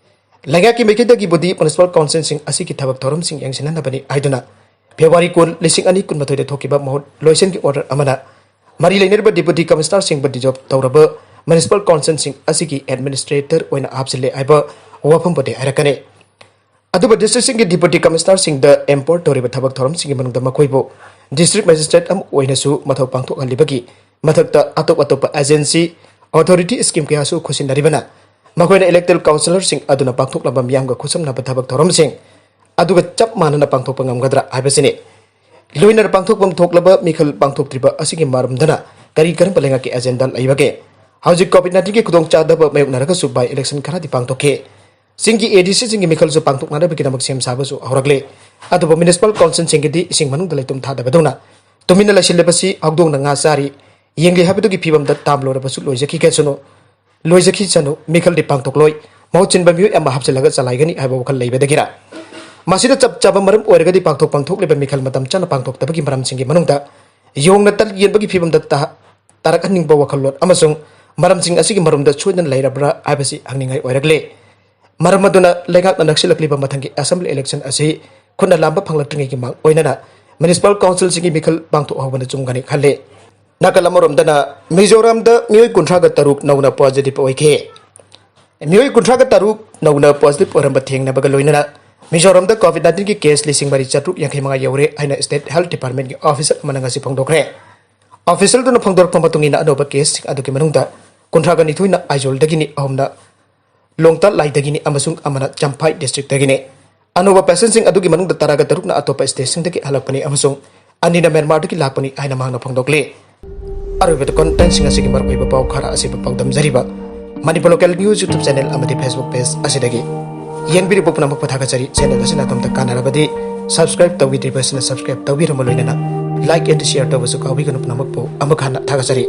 ꯂꯩꯉꯥꯛꯀꯤ ꯃꯥꯏꯀꯩꯗꯒꯤꯕꯨꯗꯤ ꯃ꯭ꯌꯨꯅꯤꯁꯤꯄꯥꯜ ꯀꯥꯎꯟꯁꯤꯜꯁꯤꯡ ꯑꯁꯤꯒꯤ ꯊꯕꯛ ꯊꯧꯔꯝꯁꯤꯡ ꯌꯦꯡꯁꯤꯟꯅꯅꯕꯅꯤ ꯍꯥꯏꯗꯨꯅ ꯐꯦꯕ꯭ꯔꯨꯋꯥꯔꯤ ꯀꯨꯟ, ꯂꯤꯁꯤꯡ ꯑꯅꯤ ꯀꯨꯟꯃꯥꯊꯣꯏꯗ ꯊꯣꯛꯈꯤꯕ ꯃꯍꯨꯠ ꯂꯣꯏꯁꯤꯟꯒꯤ ꯑꯣꯔꯗꯔ ꯑꯃꯅ ꯃꯔꯤ ꯂꯩꯅꯔꯤꯕ ꯗꯤꯄꯨꯇꯤ ꯀꯃꯤꯁꯅꯔꯁꯤꯡꯕꯨ ꯗꯤꯖꯣꯜꯕ ꯇꯧꯔꯕ ꯃ꯭ꯌꯨꯅꯤꯁꯤꯄꯥꯜ ꯀꯥꯎꯟꯁꯤꯜꯁꯤꯡ ꯑꯁꯤꯒꯤ ꯑꯦꯗꯃꯤꯅꯤꯁꯇ꯭ꯔꯦꯇꯔ ꯑꯣꯏꯅ ꯍꯥꯞꯆꯤꯜꯂꯦ ꯍꯥꯏꯕ ꯋꯥꯐꯝꯕꯨꯗꯤ ꯍꯥꯏꯔꯛꯀꯅꯤ꯫ ꯑꯗꯨꯕꯨ ꯗꯤꯁꯇ꯭ꯔꯤꯛꯁꯤꯡꯒꯤ ꯗꯤꯄꯨꯇꯤ ꯀꯃꯤꯁꯅꯔꯁꯤꯡꯗ ꯑꯦꯝꯄꯥꯋꯔ ꯇꯧꯔꯤꯕ ꯊꯕꯛ ꯊꯧꯔꯝꯁꯤꯡꯒꯤ ꯃꯅꯨꯡꯗ ꯃꯈꯣꯏꯕꯨ ꯗꯤꯁꯇ꯭ꯔꯤꯛ ꯃꯦꯖꯤꯁꯇ꯭ꯔꯦꯠ ꯑꯃ ꯑꯣꯏꯅꯁꯨ ꯃꯊꯧ ꯄꯥꯡꯊꯣꯛꯍꯜꯂꯤꯕꯒꯤ ꯃꯊꯛꯇ ꯑꯇꯣꯞ ꯑꯇꯣꯞꯄ ꯑꯦꯖꯦꯟꯁꯤ, ꯑꯣꯊꯣꯔꯤꯇꯤ ꯁ꯭ꯀꯤꯝ ꯀꯌꯥꯁꯨ ꯈꯨꯠꯁꯤꯟꯅꯔꯤꯕꯅ ꯃꯈꯣꯏꯅ ꯏꯂꯦꯛꯇꯦꯗ ꯀꯥꯎꯟꯁꯤꯂꯔꯁꯤꯡ ꯑꯗꯨꯅ ꯄꯥꯡꯊꯣꯛꯂꯝꯕ ꯃꯤꯌꯥꯝꯒ ꯈꯨꯠꯁꯝꯅꯕ ꯊꯕꯛ ꯊꯧꯔꯝꯁꯤꯡ ꯑꯗꯨꯒ ꯆꯞ ꯃꯥꯟꯅꯅ ꯄꯥꯡꯊꯣꯛꯄ ꯉꯝꯒꯗ꯭ꯔꯥ ꯍꯥꯏꯕꯁꯤꯅꯤ꯫ ꯂꯣꯏꯅꯅ ꯄꯥꯡꯊꯣꯛꯐꯝ ꯊꯣꯛꯂꯕ ꯃꯤꯈꯜ ꯄꯥꯡꯊꯣꯛꯇ꯭ꯔꯤꯕ ꯑꯁꯤꯒꯤ ꯃꯔꯝꯗꯅ ꯀꯔꯤ ꯀꯔꯝꯕ ꯂꯩꯉꯥꯛꯀꯤ ꯑꯦꯖꯦꯟꯗꯥ ꯂꯩꯕꯒꯦ? ꯍꯧꯖꯤꯛ ꯀꯣꯚꯤꯗ ꯅꯥꯏꯟꯇꯤꯟꯒꯤ ꯈꯨꯗꯣꯡꯆꯥꯗꯕ ꯃꯥꯌꯣꯛꯅꯔꯒꯁꯨ ꯕꯥꯏ ꯏꯂꯦꯛꯁꯟ ꯈꯔꯗꯤ ꯄꯥꯡꯊꯣꯛꯈꯤ꯫ ꯆꯤꯡꯒꯤ ꯑꯦ ꯗꯤ ꯁꯤꯁꯤꯡꯒꯤ ꯃꯤꯈꯜꯁꯨ ꯄꯥꯡꯊꯣꯛꯅꯅꯕꯒꯤꯗꯃꯛ ꯁꯦꯝ ꯁꯥꯕꯁꯨ ꯍꯧꯔꯛꯂꯦ꯫ ꯑꯗꯨꯕꯨ ꯃ꯭ꯌꯨꯅꯤꯁꯤꯄꯥꯜ ꯀꯥꯎꯟꯁꯤꯜꯁꯤꯡꯒꯤꯗꯤ ꯏꯁꯤꯡ ꯃꯅꯨꯡꯗ ꯂꯩꯇꯨꯝ ꯊꯥꯗꯕꯗꯧꯅ ꯇꯨꯃꯤꯟꯅ ꯂꯩꯁꯤꯜꯂꯤꯕꯁꯤ ꯍꯧꯗꯣꯡꯅ ꯉꯥ ꯆꯥꯔꯤ, ꯌꯦꯡꯂꯤ ꯍꯥꯏꯕꯗꯨꯒꯤ ꯐꯤꯕꯝꯗ ꯇꯥꯝꯂꯣꯏꯔꯕꯁꯨ ꯂꯣꯏꯖꯈꯤꯒꯁꯅꯨ꯫ ꯂꯣꯏꯖꯈꯤꯁꯅꯨ, ꯃꯤꯈꯜꯗꯤ ꯄꯥꯡꯊꯣꯛꯂꯣꯏ꯫ ꯃꯍꯨꯠ ꯁꯤꯟꯕ ꯃꯤꯑꯣꯏ ꯑꯃ ꯍꯥꯞꯆꯤꯜꯂꯒ ꯆꯂꯥꯏꯒꯅꯤ ꯍꯥꯏꯕ ꯋꯥꯈꯜ ꯂꯩꯕꯗꯒꯤꯔ? ꯃꯁꯤꯗ ꯆꯞ ꯆꯥꯕ ꯃꯔꯝ ꯑꯣꯏꯔꯒꯗꯤ ꯄꯥꯡꯊꯣꯛꯐꯝ ꯊꯣꯛꯂꯤꯕ ꯃꯤꯈꯜ ꯃꯇꯝ ꯆꯥꯅ ꯄꯥꯡꯊꯣꯛꯇꯕꯒꯤ ꯃꯔꯝꯁꯤꯡꯒꯤ ꯃꯅꯨꯡꯗ ꯌꯣꯡꯅ ꯇꯜ ꯌꯦꯟꯕꯒꯤ ꯐꯤꯕꯝꯗ ꯇꯥ-, ꯇꯥꯔꯛꯍꯟꯅꯤꯡꯕ ꯋꯥꯈꯜꯂꯣꯟ ꯑꯃꯁꯨꯡ ꯃꯔꯝꯁꯤꯡ ꯑꯁꯤꯒꯤ ꯃꯔꯨꯝꯗ ꯁꯣꯏꯗꯅ ꯂꯩꯔꯕ꯭ꯔꯥ ꯍꯥꯏꯕꯁꯤ ꯍꯪꯅꯤꯡꯉꯥꯏ ꯑꯣꯏꯔꯛꯂꯦ꯫ ꯃꯔꯝ ꯑꯗꯨꯅ ꯂꯩꯉꯥꯛꯅ ꯅꯛꯁꯤꯜꯂꯛꯂꯤꯕ ꯃꯊꯪꯒꯤ ꯑꯦꯁꯦꯝꯕ꯭ꯂꯤ ꯏꯂꯦꯛꯁꯟ ꯑꯁꯤ ꯈꯨꯠꯅ ꯂꯥꯝꯕ ꯐꯪꯂꯛꯇ꯭ꯔꯤꯉꯩꯒꯤ ꯃꯥꯡ ꯑꯣꯏꯅꯅ ꯃ꯭ꯌꯨꯅꯤꯁꯤꯄꯥꯜ ꯀꯥꯎꯟꯁꯤꯜꯁꯤꯡꯒꯤ ꯃꯤꯈꯜ ꯄꯥꯡꯊꯣꯛꯍꯧꯕꯅ ꯆꯨꯝꯒꯅꯤ ꯈꯜꯂꯤ꯫ ꯅꯥꯀꯜ ꯑꯃꯔꯣꯝꯗꯅ ꯃꯤꯖꯣꯔꯥꯝꯗ ꯃꯤꯑꯣꯏ ꯀꯨꯟꯊ꯭ꯔꯥꯒ ꯇꯔꯨꯛ ꯅꯧꯅ ꯄꯣꯖꯤꯇꯤꯚ ꯑꯣꯏꯈꯤ꯫ ꯃꯤꯑꯣꯏ ꯀꯨꯟꯊ꯭ꯔꯥꯒ ꯇꯔꯨꯛ ꯅꯧꯅ ꯄꯣꯖꯤꯇꯤꯚ ꯑꯣꯏꯔꯝꯕ ꯊꯦꯡꯅꯕꯒ ꯂꯣꯏꯅꯅ ꯃꯤꯖꯣꯔꯥꯝꯗ ꯀꯣꯚꯤꯗ ꯅꯥꯏꯟꯇꯤꯟꯒꯤ ꯀꯦꯁ ꯂꯤꯁꯤꯡ ꯃꯔꯤ ꯆꯥꯇ꯭ꯔꯨꯛ ꯌꯥꯡꯈꯩ ꯃꯉꯥ ꯌꯧꯔꯦ ꯍꯥꯏꯅ ꯁ꯭ꯇꯦꯠ ꯍꯦꯜꯊ ꯗꯤꯄꯥꯔꯠꯃꯦꯟꯠꯀꯤ ꯑꯣꯐꯤꯁꯤꯌꯦꯜ ꯑꯃꯅ ꯉꯁꯤ ꯐꯣꯡꯗꯣꯛꯈ꯭ꯔꯦ꯫ ꯑꯣꯐꯤꯁꯤꯌꯦꯜꯗꯨꯅ ꯐꯣꯡꯗꯣꯔꯛꯄ ꯃꯇꯨꯡ ꯏꯟꯅ ꯑꯅꯧꯕ ꯀꯦꯁꯁꯤꯡ ꯑꯗꯨꯒꯤ ꯃꯅꯨꯡꯗ ꯀꯨꯟꯊ꯭ꯔꯥꯒ ꯅꯤꯊꯣꯏꯅ ꯑꯥꯏꯖꯣꯜꯗꯒꯤꯅꯤ, ꯑꯍꯨꯝꯅ ꯂꯣꯡꯇꯥꯂꯥꯏꯗꯒꯤꯅꯤ ꯑꯃꯁꯨꯡ ꯑꯃꯅ ꯆꯝꯐꯥꯏ ꯗꯤꯁꯇ꯭ꯔꯤꯛꯇꯒꯤꯅꯤ꯫ ꯑꯅꯧꯕ ꯄꯦꯁꯦꯟꯠꯁꯤꯡ ꯑꯗꯨꯒꯤ ꯃꯅꯨꯡꯗ ꯇꯔꯥꯒ ꯇꯔꯨꯛꯅ ꯑꯇꯣꯞꯄ ꯁ꯭ꯇꯦꯠꯁꯤꯡꯗꯒꯤ ꯍꯜꯂꯛꯄꯅꯤ ꯑꯃꯁꯨꯡ ꯑꯅꯤꯅ ꯃ꯭ꯌꯥꯟꯃꯥꯔꯗꯒꯤ ꯂꯥꯛꯄꯅꯤ ꯍꯥꯏꯅ ꯃꯍꯥꯛꯅ ꯐꯣꯡꯗꯣꯛꯂꯤ꯫ ꯑꯔꯣꯏꯕꯗ ꯀꯣꯟꯇꯦꯟꯠꯁꯤꯡ ꯑꯁꯤꯒꯤ ꯃꯔꯨꯑꯣꯏꯕ ꯄꯥꯎ ꯈꯔ ꯑꯁꯤꯕꯨ ꯄꯥꯎꯗꯝꯖꯔꯤꯕ Manipur local news YouTube channel ꯑꯃꯗꯤ Facebook ꯄꯦꯖ ꯑꯁꯤꯗꯒꯤ꯫ ꯌꯦꯡꯕꯤꯔꯤꯕ ꯄꯨꯝꯅꯃꯛꯄꯨ ꯊꯥꯒꯠꯆꯔꯤ꯫ ꯆꯦꯅꯦꯜ ꯑꯁꯤꯅ ꯑꯗꯣꯝꯗ ꯀꯥꯟꯅꯔꯕꯗꯤ subscribe ꯇꯧꯕꯤꯗ꯭ꯔꯤꯕꯁꯤꯅ subscribe ꯇꯧꯕꯤꯔꯝꯕ ꯂꯣꯏꯅꯅ like and share ꯇꯧꯕꯁꯨ ꯀꯥꯎꯕꯤꯒꯅꯨ꯫ ꯄꯨꯝꯅꯃꯛꯄꯨ ꯑꯃꯨꯛ ꯍꯟꯅ ꯊꯥꯒꯠꯆꯔꯤ꯫